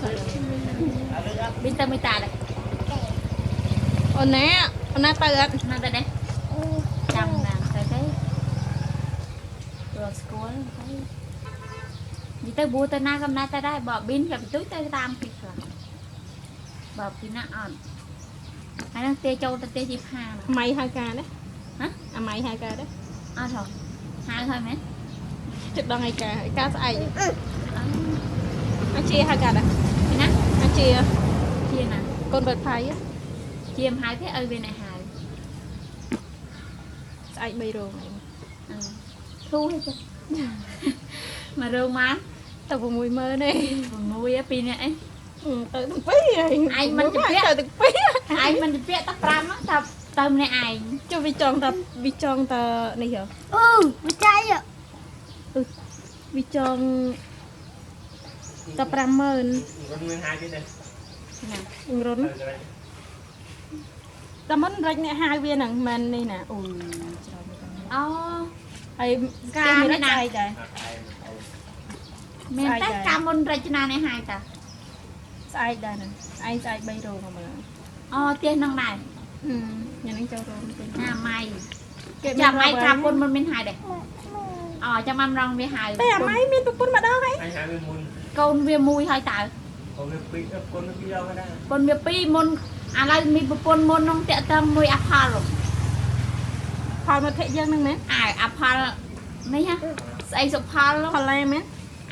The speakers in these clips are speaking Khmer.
ប៊ីនទៅមួយតាដែរ អូនណាអូនណាទៅអត់ ណាទៅដែរចាំណាទៅទៅរស្គាល់ទៅនិយាយទៅបួទៅណាកំណាទៅដែរបើប៊ីនกับទូទៅតាមពីខ្លះបើពីណាអត់ហើយនឹងទេចូលទៅទេជីផា អាម៉ៃហៅការណា ហ៎ អាម៉ៃហៅការដែរ អត់ហ៎ហៅហើយមែន ចិត្តដល់ថ្ងៃការការស្អែកអាជាហៅការដែរ ពីណា អាជា ជាណា កូនបើផៃ ជាមហៅទេឲ្យវាអ្នកហៅ ស្អែក3រោងឯង ធូរទេចាមករោងបាន ទៅ60000ទេ 6 2នាក់អី ទៅទាំងពីរឯង ឯងមិនជពាក់ ទៅទាំងពីរ ឯងមិនទៅពាក់តែ5ហ្នឹងតែទៅម្នាក់ឯង ចុះវាចង់តាវាចង់តានេះហ៎ អឺវាចៃ វាចង់តា50000 រត់មានហាយទៀតទេ ណា រុនតែមិនរិចអ្នកហៅវាហ្នឹងមិននេះណាអូយច្រើនមែន អូ ហើយ ការ មាន នេះណា ស្អែកដែរ មានតែកាមុនរចនានេះហើយតា ស្អែកដែរហ្នឹងឯងស្អែក3រោងមកមើល អូផ្ទះហ្នឹងដែរ ញ៉ាំនឹងចូលរោងវិញ ណាម៉ៃ គេ ចាំម៉ៃកាពុនមុនមានហើយដែរអូចាំបានរងវាហើយ តែអាម៉ៃមានប្រពន្ធម្ដងហើយ អញហាយវាមុន កូនវាមួយហើយតើ កូនវាពីរកូនវាពីរដងដែរ កូនវាពីរមុនឥឡូវមានប្រពន្ធមុននោះតាក់តងមួយអាផល ផលមិត្តភក្តិយើងហ្នឹងមែន អើអាផលនេះហ៎ស្អីសុផល ផលឡែមែន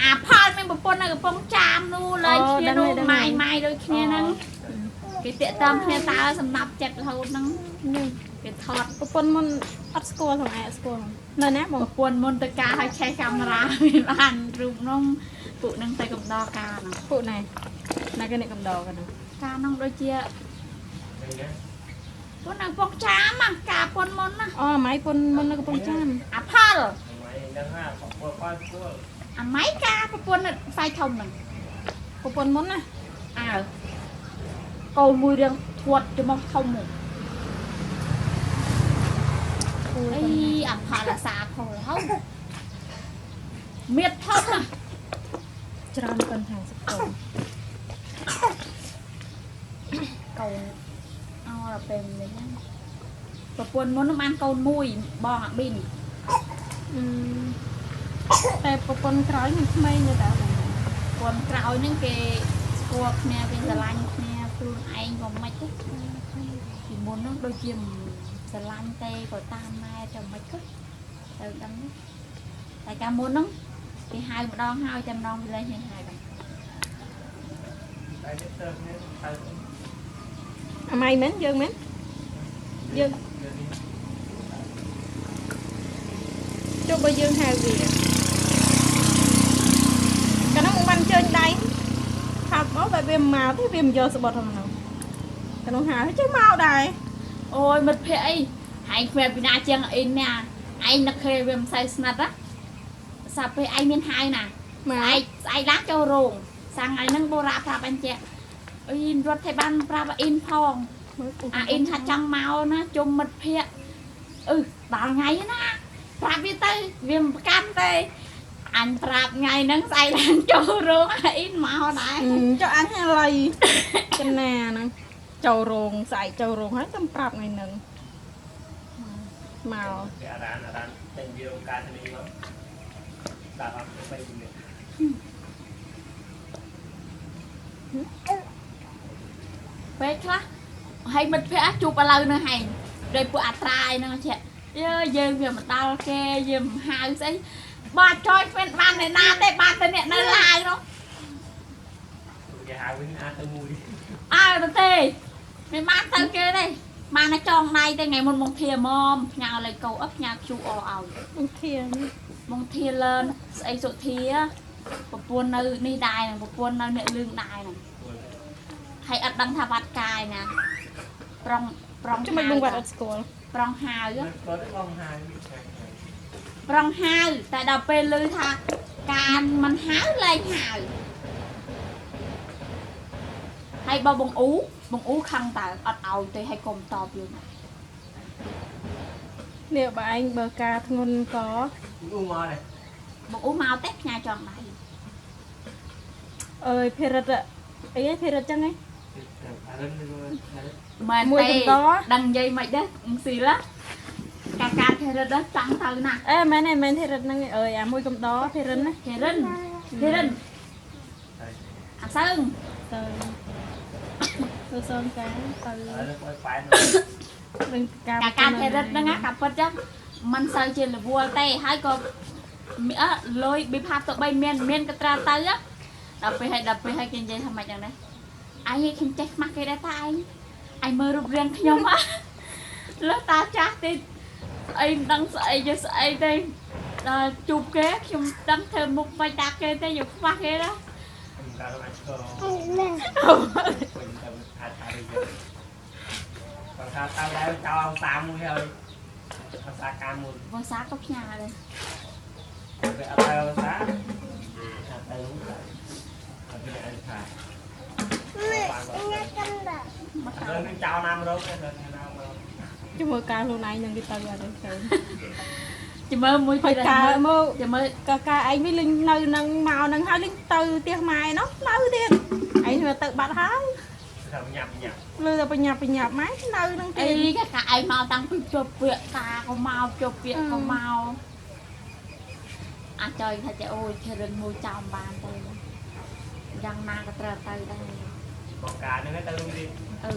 អាផលមានប្រពន្ធនៅកំពង់ចាមនោះលែងគ្នានោះម៉ាយម៉ាយដូចគ្នាហ្នឹងគេតាក់តងគ្នាតើសម្រាប់ចិត្តរហូតហ្នឹង នេះ គេថត ប្រពន្ធមុនអត់ស្គាល់ហ្នឹងឯងអត់ស្គាល់នៅណាបង ប្រពន្ធមុនទៅការឲ្យឆេះកាមេរ៉ាមានបានរូបនោះពួកនឹងទៅកំដរការហ្នឹង ពួកណែណាគេអ្នកកំដរกันហ្នឹង ការនោះដូចជា ហ្នឹងណា ពួកនៅកំពង់ចាមណាការពុនមុនណា អូអាម៉ៃពុនមុននៅកំពង់ចាម អាផល ម៉ៃដឹងហាបបផលស្គាល់ អាម៉ៃការប្រពន្ធនៅផ្សាយធំហ្នឹង ប្រពន្ធមុនណា អើកូនមួយរឿងធាត់ច្រមុះធំមកអីអាផលអាសាផលហៅមៀតធំណា ច្រើនប៉ុន50កូនក ូនអោដល់ពេលនេះហ្នឹងប្រពន្ធមុននោះបានកូនមួយបងអាប៊ីន អឺតែប្រពន្ធក្រោយនឹងក្មេងទេតើបង ប្រពន្ធក្រោយហ្នឹងគេស្គាល់គ្នាគេស្រឡាញ់គ្នាខ្លួនឯងក៏មិនទេពីមុនហ្នឹងដូចជាមិនស្រឡាញ់ទេក៏តាមម៉ែទៅមិនក៏ទៅដឹងទេតែកាលមុនហ្នឹងគេហៅម្ដងហើយតែម្ដងវាលែងហ៊ានហៅដែរ តែទៅនេះទៅ អាម៉ៃមែនយើងមែនយើងចុះបើយើងហៅវាកាលនោះមកបានជើញដៃខាប់មកបែបវាមកទេវាមិនយកស្បត់ហ្នឹងកាលនោះហៅចេះមកដែរ អូយមិត្តភក្តិអីហែងគ្មានពីណាជាងអ៊ីនណាឯងនឹកឃើញវាមិនសូវស្និទ្ធណាសាប់ពេលឯងមានហៅណា មក ស្អែកស្អែកឡើងចូលរោងសាំងថ្ងៃហ្នឹងបូរ៉ាប្រាប់អញចេះអ៊ីនរត់ថៃបានប្រាប់អ៊ីនផងអាអ៊ីនថាចង់មកណាជុំមិត្តភក្តិអឺដល់ថ្ងៃណាប្រាប់វាទៅវាមិនប្រកាន់ទេអញប្រាប់ថ្ងៃហ្នឹងស្អែកឡើងចូលរោងអាអ៊ីនមកដែរ ចុះអញហៅលៃកណាហ្នឹងចូលរោងស្អែកចូលរោងហើយចាំប្រាប់ថ្ងៃហ្នឹងមក គេអារានអារានតែវាការនេះមកដាក់អត់ទៅវិញ ពេលខ្លះហើយមិត្តភក្តិជួបឥឡូវហ្នឹងហែងដោយពួកអាត្រាយហ្នឹងចេះយើយើងវាមិនដល់គេយើងមិនហៅស្អីបាទចយគ្មានបានអ្នកណាទេបានតែអ្នកនៅឡាវនោះ គេហៅវិញអាចទៅមួយ អើទៅទេមិនបានទៅគេទេបានតែចងដៃទេថ្ងៃមុនមកធាមផ្ញើលេខកោអផ្ញើ QR ឲ្យ បងធានេះ មកធាលឿនស្អីសុធាប្រពន្ធនៅនេះដែរហ្នឹងប្រពន្ធនៅអ្នកលឿងដែរហ្នឹងហើយអត់ដឹងថាវត្តកាយណាប្រងប្រង ចាំមិនបងវត្តអត់ស្គាល់ ប្រងហៅ គាត់បងហៅ ប្រងហៅតែដល់ពេលឮថាការមិនហៅលែងហៅហើយបើបងអ៊ូបងអ៊ូខឹងតើអត់ឲ្យទេហើយកុំតបយើង នេះបើឯងបើការធ្ងន់ក អ៊ូមកដែរ បងអ៊ូមកទេផ្ញើចង់ដៃ អើយភិរិទ្ធ អីធីរិតចឹងហី អារិនឬអារិន មែន មួយ ទេ កំដរ ដឹងនិយាយមិនដែរស៊ីឡាកាកាធេរិតដល់ចង់ទៅណាស់ អេមែនទេមែនធីរិតហ្នឹងឯងអើយអាមួយកំដរធីរិនណា ធេរិនធេរិនអាសើង ទៅទៅសងកាទៅ អារិនអុយប៉ែន នឹងកា កាកាធេរិតហ្នឹងណាកាពិតចឹងមិនសូវជារវល់ទេហើយក៏មីអើលុយប៊ីផាប់ទៅ3មានមានកត្រាទៅណាដល់ពេលហើយដល់ពេលហើយគេនិយាយថាម៉េចចឹងដែរឯងខ្ញុំចេះខ្មាស់គេដែរតាឯងឯងមើលរូបរាងខ្ញុំហ៎លើតាចាស់ទេស្អីមិនដឹងស្អីយកស្អីទេដល់ជួបគេខ្ញុំដឹងធ្វើមុខមិនដាក់គេទេយកខ្មាស់គេណា កាលអាចឆ្កវិញទៅអាចថាវិញបើថាទៅដែរចោលអង្គសាមួយហើយអង្គសាការមួយ វសាក៏ផ្ញើដែរ វាអត់ទៅអង្គសាអត់ទៅអត់ទៅអាចថា មក អត់នឹងចោលណាមរោគទៅណាមរោគ ជាមួយការខ្លួនឯងនឹងគេទៅអត់ទេទៅ ចាំមើលមួយ ហើយកាមក ចាំមើល កាកាឯងវិញលេងនៅនឹងមកនឹងហើយលេងទៅផ្ទះម៉ែនោះនៅទៀតឯងមកទៅបាត់ហើយ ថាញាប់ញាប់ លើតែបញ្ញាប់បញ្ញាប់ម៉ែនៅនឹង អី ទៀត កាកាឯងមកតាំងពីជប់ពាក្យតាក៏មកជប់ពាក្យក៏មកអាចចុយថាចេះអូយធរិនមួយចំបានទៅយ៉ាងណាក៏ត្រូវទៅដែរ បងការហ្នឹងទៅរួមទៀត អឺ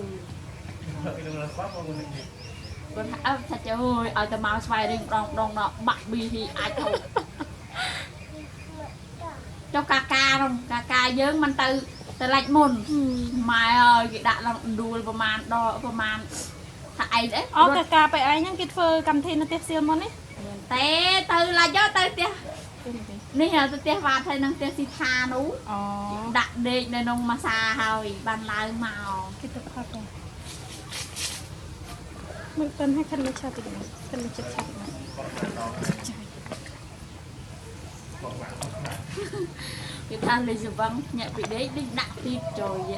ទៅរួមដល់គាត់បងនឹង គាត់ថាអើថាចេះអូយឲ្យតែមកស្វែងរៀងម្ដងម្ដងដល់បាក់ប៊ីហ៊ីអាចទៅចុះកាកានោះកាកាយើងមិនទៅទៅឡាច់មុនម៉ែអើយគេដាក់ឡើងដួលប្រមាណដល់ប្រមាណថាឯងអី អូកាកាไปឯងហ្នឹងគេធ្វើកម្មវិធីនៅផ្ទះសៀលមុននេះ មានទេទៅឡាច់ទៅទៅផ្ទះនេះទៅផ្ទះវ៉ាត់ហើយនឹងផ្ទះស៊ីថានោះ អូ ដាក់ដេកនៅក្នុងម៉ាសាហើយបានឡើងមក គេទៅផាត់មកតិនឲ្យខិនមកឆាតិចខិនមកចិត្តឆាតិច បងបង គេថាលេសវឹងភ្ញាក់ពីដេកដេកដាក់ទីចូលយ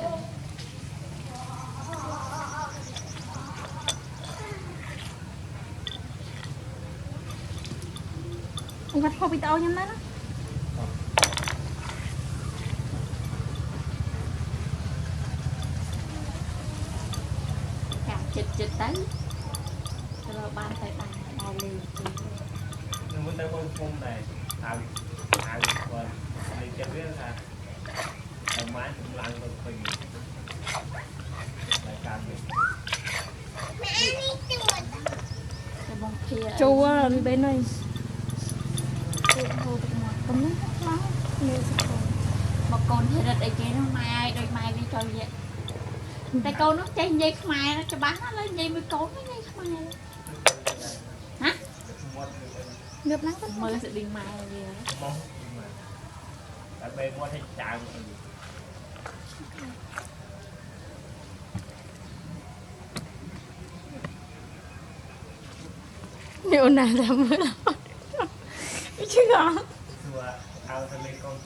គាត់ខុសវីដេអូខ្ញុំដែរណា កាចិត្តចិត្តទៅទៅបានទៅបានដល់លេង នឹងមុនទៅបងភូមិដែរហើយហើយគាត់លេខចិត្តវាថាតែម៉ែកម្លាំងទៅពេញតែការវា ទៅបងភា ជួលបេនហើយជួហូរទឹកមាត់កំនេះខ្លាំងមានសកល មកកូនធរិតអីគេនោះម៉ែឲ្យដូចម៉ែវាចូលយតែកូននោះចេះនិយាយខ្មែរច្បាស់ណាស់ឡើយនិយាយមួយកូននិយាយខ្មែរហ៎ មាត់ ងើបឡើងទៅ មើលស្ឌីងម៉ែវា មកតែបែមាត់ឲ្យចៅ នេះអូនណាតែមើលជឿអត់ សួរអើទៅលេងកូន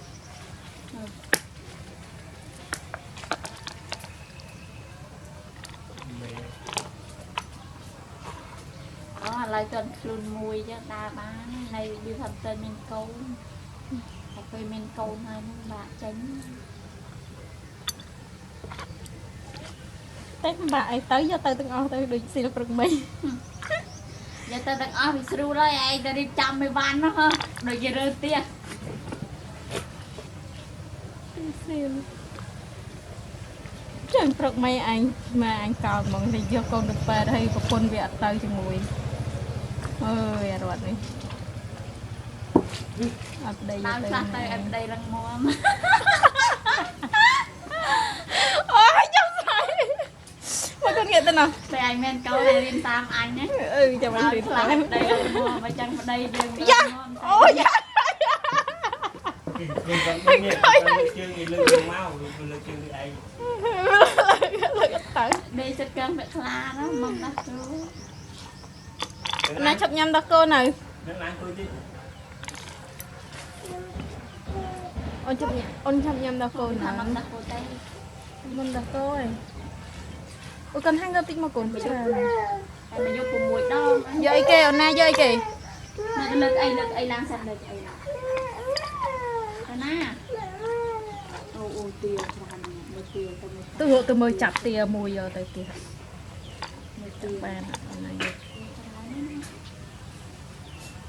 មេ អូឥឡូវគាត់ខ្លួនមួយចឹងដើរបាននៅវាថាទៅមានកូនតែពេលមានកូនហើយហ្នឹងបាក់ចេញ តែមិនបាក់អីទៅយកទៅទាំងអស់ទៅដូចស៊ីលព្រឹកមិញ យកទៅទាំងអស់វាស្រួលហើយឯងទៅរៀបចំមិនបាននោះដូចជារើផ្ទះ ស៊ីលចឹងព្រឹកមិញអញម៉ែអញកោតហ្មងតែយកកូនទៅពេទ្យហើយប្រពន្ធវាអត់ទៅជាមួយអើយអារត់នេះអត់ដី ដើមខ្លះទៅឲ្យប្តីរឹងមាំ អូយចាំស្អីមកកូនងាកទៅណោះ តែឯងមានកូនឲ្យរៀនតាមអញណា អឺចាំអញ ដើម រៀន ខ្លះ តាម ឲ្យប្តីរឹងមាំអញ្ចឹងប្តីយើងរឹង យ៉ា មាំ អូយ៉ា គឺគាត់នេះជើងលើកមកលើកជើងឯង លើកទៅ ដេកចិត្តកើងពាក់ខ្លាណាមកណាស់គ្រូ ណាឈប់ញ៉ាំដល់កូននៅ នឹងឡើងគួយតិច អូនឈប់ញ៉ាំអូនឈប់ញ៉ាំដល់កូន ថា នៅ មកណាស់គ្រូទេ មុនដល់កូនឯងអូកូនហាងទៅតិចមកកូនច្រើន តែមកយក6ដង យកអីគេអូនណាយកអីគេ មកលើកអីលើកអីឡើងសិនលើកអីឡើងទៅណាអូអូទាច្រើនមើល ទាទៅមើល ទៅរកទៅមើលចាប់ទាមួយយកទៅទៀត មើលទា បានអត់ណាយក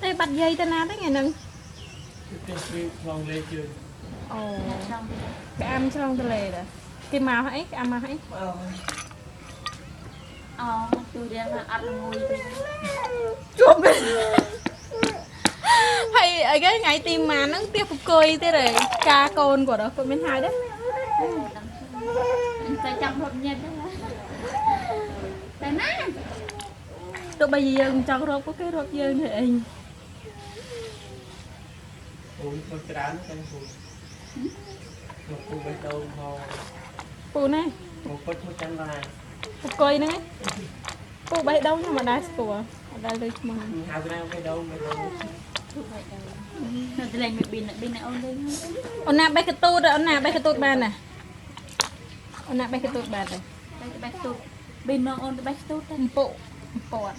តែបាត់យាយទៅណាទៅថ្ងៃហ្នឹង ទៅពីក្នុងលេជើង អូ ចង់ គេអាំឆ្លងទលេដែរគេមកអីគេអាំមកអី អើ អូជួយរៀនអត់ងួយទេ ជួបវិញហើយអីគេថ្ងៃទីម៉ានហ្នឹងទៀបប្រគយទៀតហើយការកូនគាត់ហ៎គាត់មានហើយដែរ តែចាំរត់ញ៉ែតែណា ទោះបីជាយើងមិនចង់រកក៏គេរកយើងទេអី អូយទៅច្រើនទៅពូលោកពូបេះដូងផង ពូណា ពូពុតមួយចាំឡា ប្រគយហ្នឹងឯងពូបេះដូងខ្ញុំអត់ដែរស្គាល់អត់ដែរលើឈ្មោះហ្នឹង ហៅគេបេះដូងបេះដូង នៅតែលេងមួយប៊ីនប៊ីនអូនលេង អូនណាបេះកទូតអូនណាបេះកទូតបានណាអូនណាបេះកទូតបានទេ តែបេះទូតប៊ីននងអូនទៅបេះទូតទៅ អំពុអំពត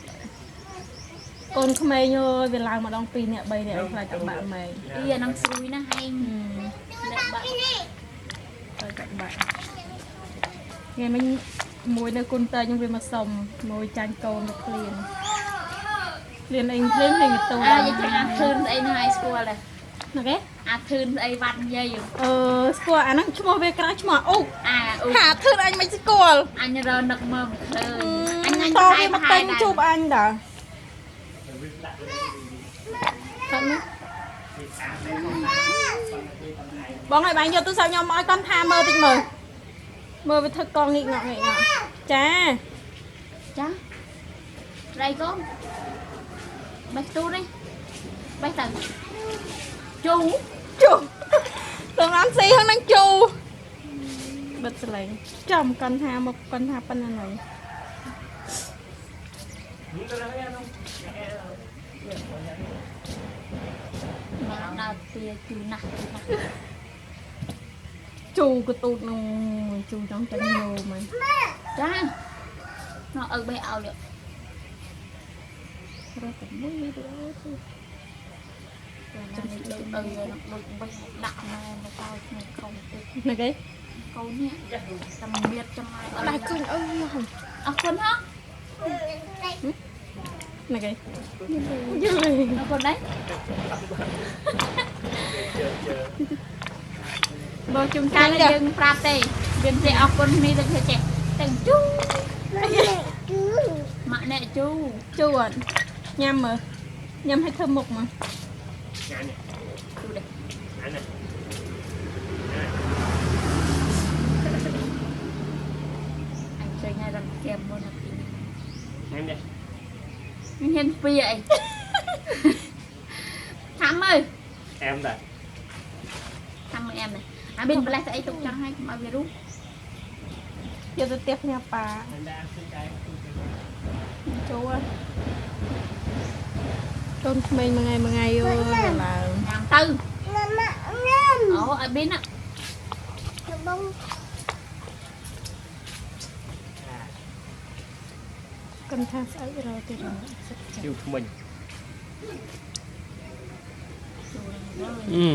កូនក្មេងអើយវាឡើងម្ដង2នាក់3នាក់ខ្លាចតបាក់ម៉ែង អីអានឹងស្រួយណាស់ហែងលាក់បាក់ ខ្លាចតបាក់ថ្ងៃមិញមួយនៅគុណតើខ្ញុំវាមកសុំមួយចាញ់កូនទៅឃ្លានឃ្លានអីឃ្លានឃ្លានកទូត អាយថាអាធឿនស្អីហ្នឹងឯងស្គាល់ដែរ ណាគេ អាធឿនស្អីវ៉ាត់និយាយ អឺស្គាល់អាហ្នឹងឈ្មោះវាក្រៅឈ្មោះអ៊ុក អាអូ ហាធឿនអញមិនស្គាល់ អញរនឹកមើលមិនឃើញអញអញ តវាមកទិញជួបអញតើ វាដាក់ តើនេះ វាអានតែ បងឲ្យបងយកទូរស័ព្ទខ្ញុំមកឲ្យកនថាមើលតិចមើលមើលវាធ្វើកងងិកងក់ងិកងក់ចា ចារៃកូនបេះទូនេះបេះទៅជូ ជូតំណាំស៊ីហ្នឹងនឹងជូបិទសលេងចំកនថាមកកនថាប៉ុណ្ណាហ្នឹង នេះទៅហើយនោះ មកដល់ទាជូណាស់ជូណាស់ ជូកទូតនោះជូចង់ចាញ់នោមហ្នឹង ចានោះឪបេះឲ្យ រត់តែមួយវីដេអូទេ ចាំនេះដូចឪដូចបេះដាក់មកមកឲ្យក្នុងកូនតិច ណាគេ កូននេះតែមៀតចំណាយ អត់ដែរឃើញអីហ៎ អរគុណហ៎ ណាគេយូរ អរគុណដែរ ជើជើ បងជុំ កា ចាញ់ លយើងប្រាប់ទេយើងចេះអរគុណនេះទៅចេះទាំងជូម៉ាក់អ្នកជូ ជូអត់ញ៉ាំមើលញ៉ាំឲ្យធ្វើមុខមក ញ៉ាំនេះ ជូដែរ ញ៉ាំនេះ អញចេញឲ្យរំគែមមុនណាពី ញ៉ាំនេះ នេះហ៊ានពីអី ថាមើល អែមដែរ ថាមើលអែមនេះអាបិនប្លេះស្អីទុកចង់ឲ្យកុំឲ្យវារុះ យកទៅផ្ទះផ្ញើប៉ា ដាក់ឃើញដែរ ជូអត់កូនក្មេងមួយថ្ងៃមួយថ្ងៃអើយឡើង ញ៉ាំទៅអូឲ្យបិនណា កុំថាស្អែករកទៀតសិត ជូថ្មិញ ជូ អឺ